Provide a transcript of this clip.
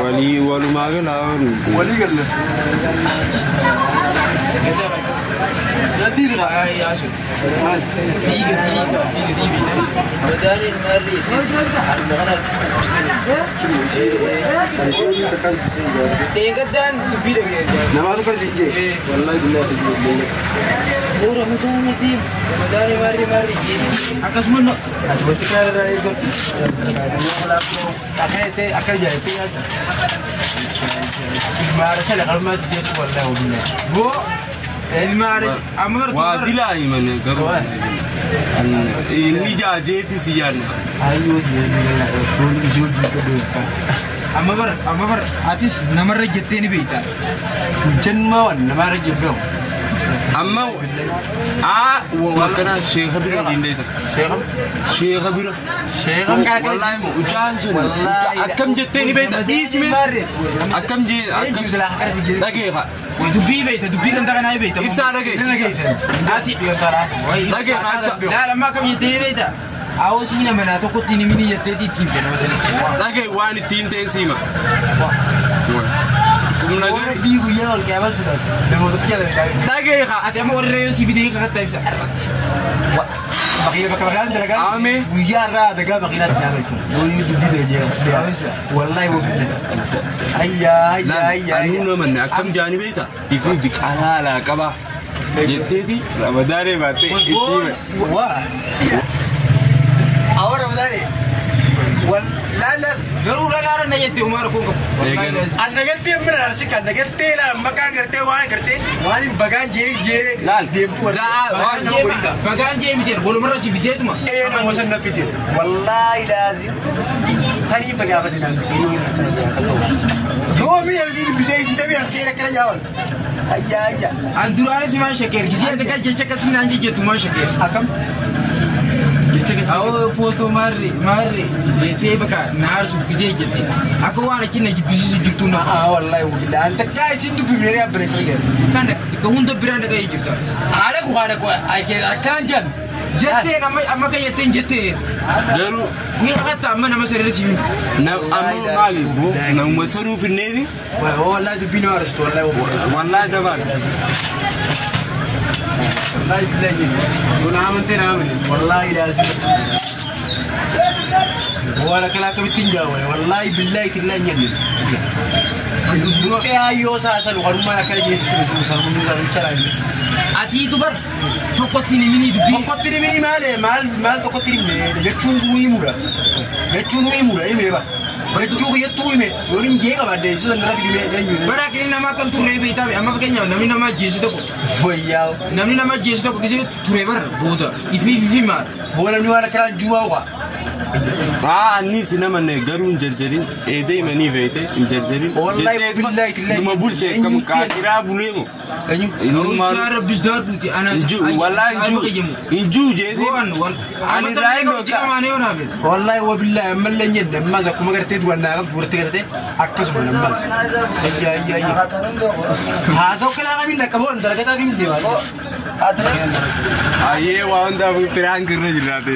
Walii walumaa galaa walii galla. Waa dilaa himane garuu inni jaajeeti si yaadna. Amma bar atis namarra jettee ni beekta. Namarra jebbee. Amma akkana sheekha bira diindeeta. Sheekha bira. Sheekha Wallaahi mucaan sun akkam jettee ni beekta dhiisime akkam jee akkam dhageefa. Dubbii beekta dubbii kan takanaa beekta. Ibsaa dhagee. Ati Dhagee ibsaa. Laala amma akkam jettee ni beekta. Awoo siina manaa tokkotti ni mini jettee ittiin nama sanitti. Dhagee waan ittiin ta'e siima. Dhagee haa. Ati amma warra yoo si bitee kakattaa ibsa. Amee. Guyyaa irraa dagaa makiinaatti nyaata jechuudha. Loonii dubbii dira jeeqa. Wallaahi wabiidha. Ayyaa ayyaa ayyaa. Anuu namanne akkam jaani beekta ifuu diqaalaa qaba jetteeti ramadaanee baattee itti hime. Waa. Awwa ramadaanee. Wallaahi. Garuu dhalaara na jettee umaa rakkoon qabu. Annagaltee mana arsi kan nagaltee la maqaan gartee waan gartee waan hin bagaan jee jee Laal. deemtu Za'a Bagaan jee miti walumarra si fiteetuma. Ee nama san na fite. Wallaahi laazim. Tanii fagaafate naan yoo mi arsi dubbisee isii tabii harkee rakkana jaawan. Ayyaa ayyaa. An duraanis maan shakeer gisee ati kan jecha akkasii naan jejjettu maan shakeer. Akkam. Awoo footoo maarri maarri jettee bakka na aarsuuf gisee jette akka waan achi na jibbisiisu jirtu na. Haa wallaahi wabillahi. An takkaa isin dubbifnee abbana isa gari. Kan bakka hunda biraan dhaga'ee jirta. Haadha ku haadha ku akkaan jan. Jetteen amma amma kan jetteen jettee Garuu ni kakkatta amma nama sirrii si. amma maali boo namuma sanuu finneeti Wallaahi dubbii nama aarsitu wallaahi wabillahi. wallaahi dabaadha. Wallaahi billahi jenna. Kun amantee nama miti. Wallaahi laazim. Waan akkana akkamittiin jaawale. Wallaahi billahi tillaa hin jenne. Lubbee hayyoo saasalu kanummaan akkana geessitti bisu sarmuu sarmicha laanne. Atiitu bar tokkotti ni mini dubbii. Tokkotti ni mini maale maal maal tokkotti ni mini jechuun himudha. Jechuun himudha himee ba. Jechuu kiyyattuu hime yoo hin jee qabaadde jechuun irratti himee eenyu. Bara akkanni namaa kan turree beektaa amma fakkeenyaaf namni nama ajjeesu tokko Wayyaa. namni nama ajjeesu tokko gisee ture bara booda ifii fi maal. Boo namni waan akkanaan juumaa waa. Haa annis namanne garuu hin jarjarin eedee himanii feete hin jarjarin. Wallaahi billahi tillahi. Numa bulchee kam qaaqiraa bulee moo. Eenyu. Inummaan Isaa rabbis daadhuuti ana. Wallaahi hin juu jeeti. Go'an wal. Ani raayii Wallaahi wabillahi ammallee hin jenne ammaas akkuma gartee duwwannaa qabdu walitti gartee akkasuma ammaas. Ayyaa ayyaa ayyaa. Haasa'u kalaa qabiin dhaqqaboo dalagataa fi miti maal. Ayyee waa hundaafuu piraank irra jiraate.